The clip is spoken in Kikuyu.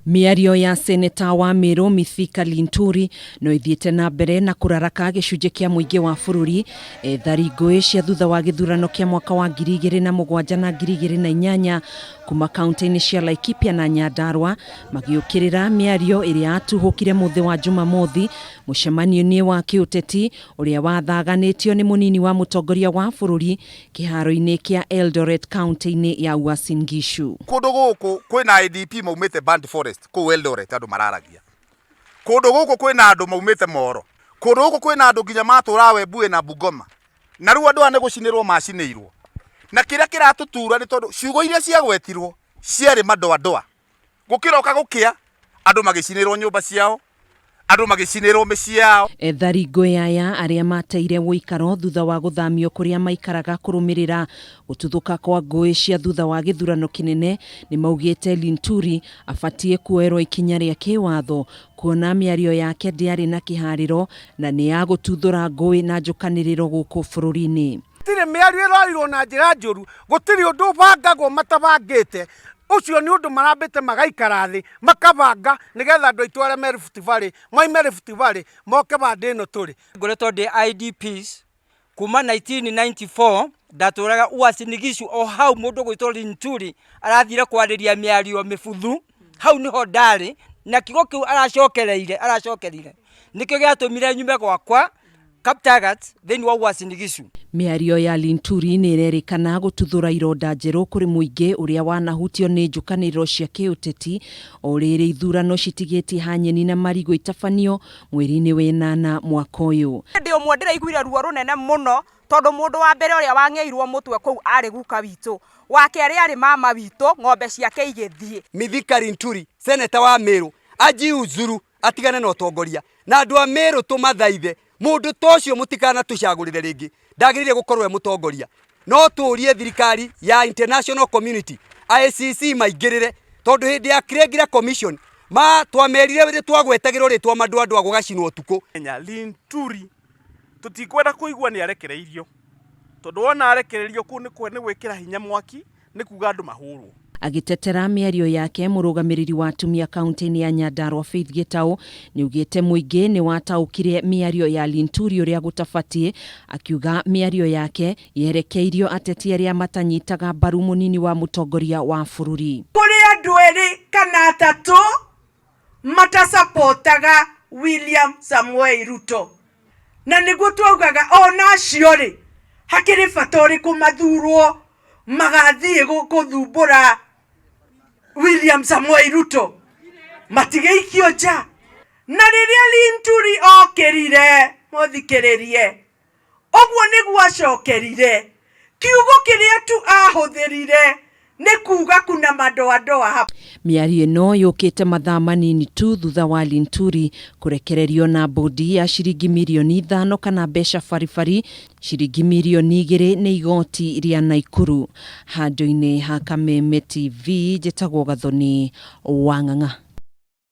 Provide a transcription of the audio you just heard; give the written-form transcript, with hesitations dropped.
Mĩario ya Seneta wa Meru Mithika Linturi no ĩthiĩte na mbere na kũraraka gĩcunjĩ kĩa mũingĩ wa bũrũri ethari ngũĩ cia thutha wa gĩthurano kĩa mwaka wa 2007 na 2008 kuma kaunti-inĩ cia Laikipia na Nyandarua magĩũkĩrĩra mĩario ĩrĩa yatuhũkire mũthĩ wa Jumamothi mũcemanio-inĩ wa kĩũteti ũrĩa wathaganĩtio nĩ mũnini wa mũtongoria wa bũrũri kĩharo-inĩ kĩa Eldoret kaunti-inĩ ya Uasin Gishu. Kũndũ gũkũ kwĩna IDP maumĩte Burnt Forest kũu Eldoret andũ mararagia. Kũndũ gũkũ kwĩna andũ maumĩte Moro. Kũndũ gũkũ kwĩna andũ nginya matũraga Webuye na Bungoma. Na rĩu andũ aya nĩ gũcinĩrwo macinĩirwo. Na kĩrĩa kĩratũtura nĩ tondũ ciugo iria ciagwetirwo ciarĩ madoadoa. Gũkĩroka gũkĩa, andũ magĩcinĩrwo nyũmba ciao, andũ magĩcinĩrwo mĩciĩ yao. Ethari ngũĩ aya arĩa mateire ũikaro thutha wa gũthamio kũrĩa maikaraga kũrũmĩrĩra gũtuthũka kwa ngũĩ cia thutha wa gĩthurano kĩnene nĩmaugĩte Linturi abatiĩ kuoerwo ikinya rĩa kĩwatho kuona mĩario yake ndĩarĩ na kĩharĩro na nĩ ya gũtuthũra ngũĩ na njũkanĩrĩro gũkũ bũrũri-inĩ. Gũtirĩ mĩario ĩroirwo na njĩra njũru, gũtirĩ ũndũ ũbangagwo matabangĩte, Ũcio nĩ ũndũ marambĩte magaikara thĩ makabanga nĩgetha andũ aitũ arĩa me Rift Valley moime Rift Valley moke bandĩ ĩno tũrĩ. Ngoretwo ndĩ IDPs kuma 1994 ndatũraga Uasin Gishu o hau mũndũ ũgwĩtwo Linturi arathire kwarĩria mĩario mĩbuthu hau nĩho ndarĩ na kiugo kĩu aracokereire aracokerire nĩkĩo gĩatũmire nyume gwakwa Kaptagat thĩinĩ wa Uasin Gishu. Mĩario ya Linturi nĩ ĩrerĩkana gũtuthũra ironda njerũ kũrĩ mũingĩ ũrĩa wanahutio nĩ njũkanĩrĩro cia kĩũteti o rĩrĩ ithurano citigĩtie hanyeni na marigũ itabanio mweri-inĩ wenana mwaka ũyũ. Hĩndĩ ũmwe ndĩraiguire ruo rũnene mũno tondũ mũndũ wa mbere ũrĩa wang'eirwo mũtwe kũu arĩ guka witũ, wa kerĩ arĩ mama witũ, ng'ombe ciake igĩthiĩ. Mithika Linturi, Seneta wa Meru, ajiuzuru atigane na ũtongoria. Na andũ a Meru tũmathaithe, mũndũ ta ũcio mũtikanatũcagũrĩre rĩngĩ, ndagĩrĩire gũkorwo e mũtongoria. No tũrie thirikari ya international community, ICC maingĩrĩre, tondũ hĩndĩ ya Kriegler Commission, ma twamerire nĩ twagwetagĩrwo rĩtwa Madoadoa gũgacinwo ũtukũ. Linturi tũtikwenda kũigua nĩ arekereirio, tondũ wona arekererio kũu nĩ gwĩkĩra hinya mwaki nĩ kuga andũ mahũrwo. Agĩtetera mĩario yake, mũrũgamĩrĩri wa atumia kauntĩ-inĩ ya Nyandarua Faith Gĩtaũ nĩaugĩte mũingĩ nĩwataũkire mĩario ya Linturi ũrĩa gũtabatiĩ, akiuga mĩario yake yerekeirio ateti arĩa matanyitaga mbaru mũnini wa mũtongoria wa bũrũri. Kũrĩ andũ erĩ kana atatũ matasapotaga William Samoei Ruto na nĩguo twaugaga ona acio rĩ hakĩrĩ bata ũrĩkũ mathurwo magathiĩ gũthumbũra William Samoei Ruto matigĩikio nja na rĩrĩa Linturi okĩrire mũthikĩrĩrie Ũguo nĩguo acokerire. Kiugo kĩrĩa tu aahũthĩrire nĩ kuuga kuna madoadoa hapa. Mĩario ĩno yũkĩte mathaa manini tu thutha wa Linturi kũrekererio na mbũndi ya ciringi mirioni ithano kana mbeca baribari ciringi mirioni igĩrĩ nĩ igoti rĩa Naikuru. Handũ-inĩ ha Kameme TV, njĩtagwo Gathoni Wang'ang'a.